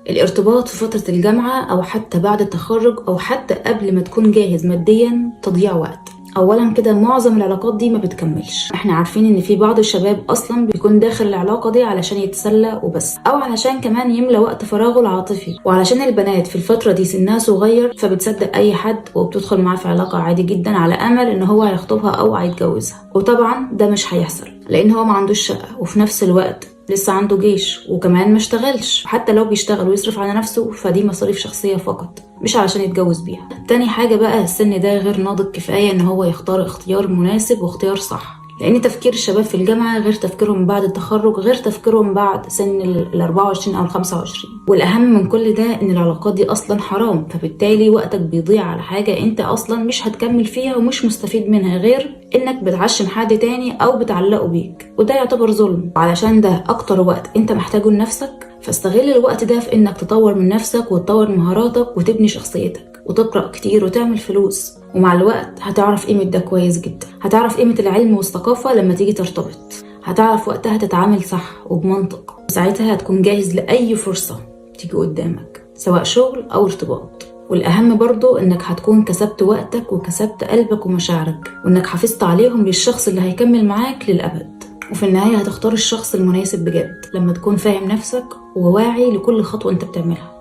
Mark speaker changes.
Speaker 1: الارتباط في فترة الجامعة أو حتى بعد التخرج أو حتى قبل ما تكون جاهز ماديا تضييع وقت. اولا كده معظم العلاقات دي ما بتكملش. احنا عارفين ان في بعض الشباب اصلا بيكون داخل العلاقة دي علشان يتسلى وبس، او علشان كمان يملى وقت فراغه العاطفي. وعلشان البنات في الفترة دي سنها صغير، فبتصدق اي حد وبتدخل معاه في علاقة عادي جدا على امل ان هو هيخطبها او هيتجوزها. وطبعا ده مش هيحصل لان هو ما عندوش شقه، وفي نفس الوقت لسه عنده جيش، وكمان ما اشتغلش. حتى لو بيشتغل ويصرف على نفسه فدي مصاريف شخصية فقط، مش علشان يتجوز بيها. تاني حاجة بقى، السن ده غير ناضج كفاية ان هو يختار اختيار مناسب واختيار صح، لان تفكير الشباب في الجامعة غير تفكيرهم بعد التخرج، غير تفكيرهم بعد سن ال 24 او ال 25. والاهم من كل ده ان العلاقات دي اصلا حرام، فبالتالي وقتك بيضيع على حاجة انت اصلا مش هتكمل فيها ومش مستفيد منها غير انك بتعشم حد تاني او بتعلقه بيك، وده يعتبر ظلم. وعلشان ده اكتر وقت انت محتاجه لنفسك، فاستغل الوقت ده في انك تطور من نفسك وتطور مهاراتك وتبني شخصيتك وتقرأ كتير وتعمل فلوس. ومع الوقت هتعرف قيمة ده كويس جدا، هتعرف قيمة العلم والثقافة لما تيجي ترتبط، هتعرف وقتها تتعامل صح وبمنطق. ساعتها هتكون جاهز لأي فرصة تيجي قدامك سواء شغل أو ارتباط. والأهم برضو إنك هتكون كسبت وقتك وكسبت قلبك ومشاعرك، وإنك حافظت عليهم للشخص اللي هيكمل معاك للأبد. وفي النهاية هتختار الشخص المناسب بجد لما تكون فاهم نفسك وواعي لكل خطوة انت بتعملها.